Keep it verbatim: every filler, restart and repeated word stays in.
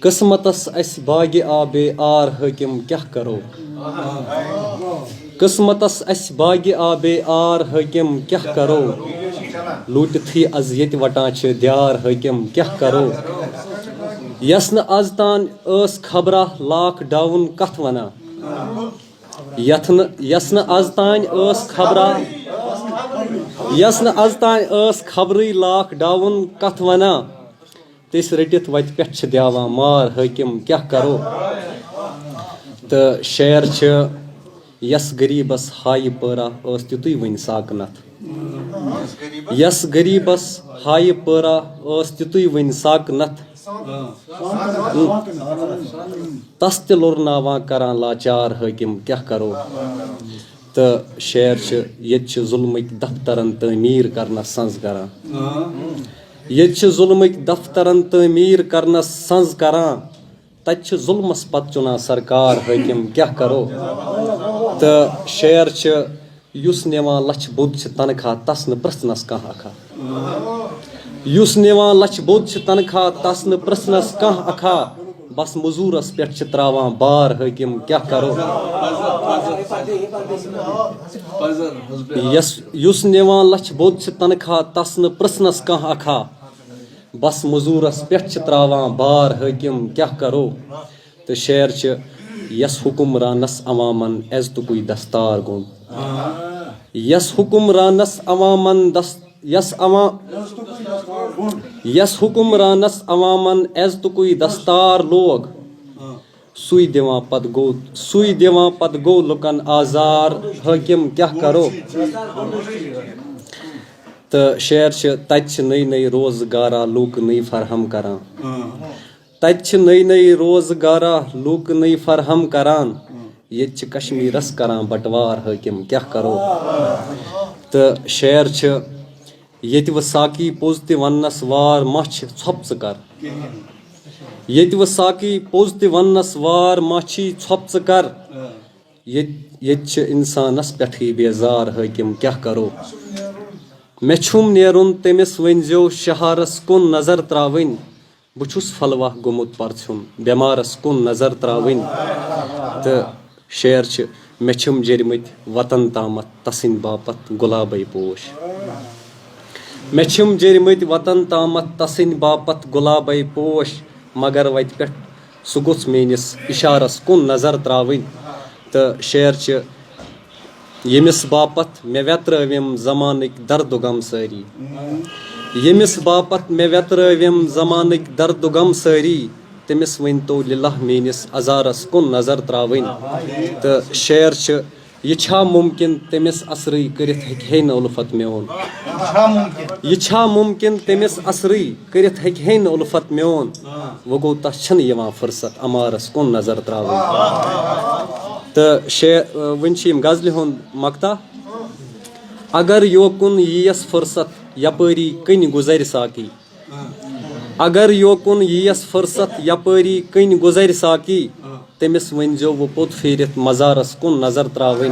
قسمتس اسہِ باغِ آبے آر حٲکِم کیٛاہ کرو؟ قسمتس اسہِ باغِ آبے آر حٲکِم کیٛاہ کرو؟ لوٗٹِتھٕے از ییٚتہِ وٹان چھِ دیار حٲکِم کیٛاہ کرو؟ یس نہٕ از تام ٲس خبرا لاک ڈاوُن کتھ ونان؟ یتھ نہٕ یس نہٕ از تام ٲس خبرا یس نہٕ از تام ٲس خبرٕے لاک ڈاوُن کتھ ونان؟ تٔسۍ رٔٹِتھ وتہِ پٮ۪ٹھ چھِ دیوان مار حٲکِم کیٛاہ کرو؟ تہٕ شعر چھِ، یس غریٖبس ہایہِ پٲرا ٲس تیُتُے وٕنہِ ساکنتھ۔ یس غریٖبس ہایہِ پٲرا ٲس تیُتُے وٕنہِ ساکنتھ۔ تس تہِ لوٚرناوان کران لاچار حٲکِم کیٛاہ کرو؟ تہٕ شعر چھِ، ییٚتہِ چھِ ظُلمٕکۍ دفترن تعمیٖر کرنس سنٛز کران۔ ییٚتہِ چھِ ظُلمٕکۍ دفترن تعمیٖر کرنس سنٛز کران۔ تتہِ چھِ ظُلمس پتہٕ چُنان سرکار حٲکِم کیٛاہ کرو؟ تہٕ شعر چھِ، یُس نِوان لچھِ بوٚد چھِ تنخواہ، تس نہٕ پرٛژھنس کانٛہہ اکھا۔ یُس نِوان لچھِ بوٚد چھِ تنخواہ، تس نہٕ پرٛژھنس کانٛہہ اکھا۔ بس مٔزوٗرس پٮ۪ٹھ چھِ تراوان بار حٲکِم کیٛاہ کرو؟ یس یُس نِوان لچھِ بوٚد چھِ تنخواہ، تس نہٕ پرٛژھنس کانٛہہ اکھا۔ بس مٔزوٗرس پٮ۪ٹھ چھِ تراوان بار حٲکِم کیٛاہ کرو؟ تہٕ شعر چھِ، یس حُکمرانس عوامن عزتُکُے دستار گوٚنٛد۔ یس حُکمرانس عوامن دس یس عوام یس حُکمرانس عوامن عزتُکُے دستار لوگ، سُے دِوان پتہٕ گوٚو سُے دِوان پتہٕ گوٚو لُکن آزار حٲکِم کیٛاہ کرو؟ تہٕ شعر چھِ، تتہِ چھِ نٔے نٔے روزگارا لوٗکہٕ نٔے فراہم کران۔ تتہِ چھِ نٔے نٔے روزگارا لوٗکہٕ نٔے فراہم کران۔ ییٚتہِ چھِ کشمیٖرس کران بٹوار حٲکِم کیٛاہ کرو؟ تہٕ شعر چھِ، ییٚتہِ وۄنۍ ساقی پوٚز تہِ وننس وار ما چھِ ژھۄپ ژٕ کر۔ ییٚتہِ وۄنۍ ساقی پوٚز تہِ وننس وار ما چھی ژھۄپ ژٕ کر۔ ییٚتہِ ییٚتہِ چھِ انسانس پٮ۪ٹھٕے بیزار حٲکِم کیٛاہ کرو؟ مےٚ چھُم نیرُن تٔمِس ؤنۍ زیو شہارس کُن نظر تراوٕنۍ۔ بہٕ چھُس پھلوہ گوٚمُت پرژھیُن، بٮ۪مارس کُن نظر تراوٕنۍ۔ تہٕ شعر چھِ، مےٚ چھِم جیٚرمٕتۍ وطن تامتھ تسٕنٛدِ باپتھ گۄلابے پوش۔ مےٚ چھِم جیٚرمٕتۍ وطن تامتھ تسٕنٛدِ باپتھ گۄلابے پوش، مگر وتہِ پٮ۪ٹھ سُہ گوٚژھ میٲنِس اشارس کُن نظر تراوٕنۍ۔ تہٕ شعر چھِ، ییٚمِس باپتھ مےٚ ویترٲوِم زمانٕکۍ درد و غم سٲری۔ ییٚمِس باپتھ مےٚ ویترٲوِم زمانٕکۍ درد و غم سٲری۔ تٔمِس ؤنۍ تو لِلہ میٲنِس عذارس کُن نظر تراوٕنۍ۔ تہٕ شعر چھِ، یہِ چھا مُمکِن تٔمِس اثرٕے کٔرِتھ ہیٚکہِ ہے نہٕ اُلفت میون؟ یہِ چھا مُمکِن تٔمِس اثرٕے کٔرِتھ ہیٚکہِ ہے نہٕ اُلفت میون؟ وۄنۍ گوٚو تس چھنہٕ یِوان فرصت عمارس کُن نظر تراوٕنۍ۔ تہٕ شعر، وٕنۍ چھِ یِم غزلہِ ہُنٛد مقطع۔ اگر یوکُن یِیَس فرصت یپٲری کٔنۍ گُزرِ ساقی۔ اگر یوکُن یِیَس فرصت یپٲری کٔنۍ گُزرِ ساقی۔ تٔمِس ؤنۍ زیو وۄنۍ پوٚت پھیٖرِتھ مزارس کُن نظر تراوٕنۍ۔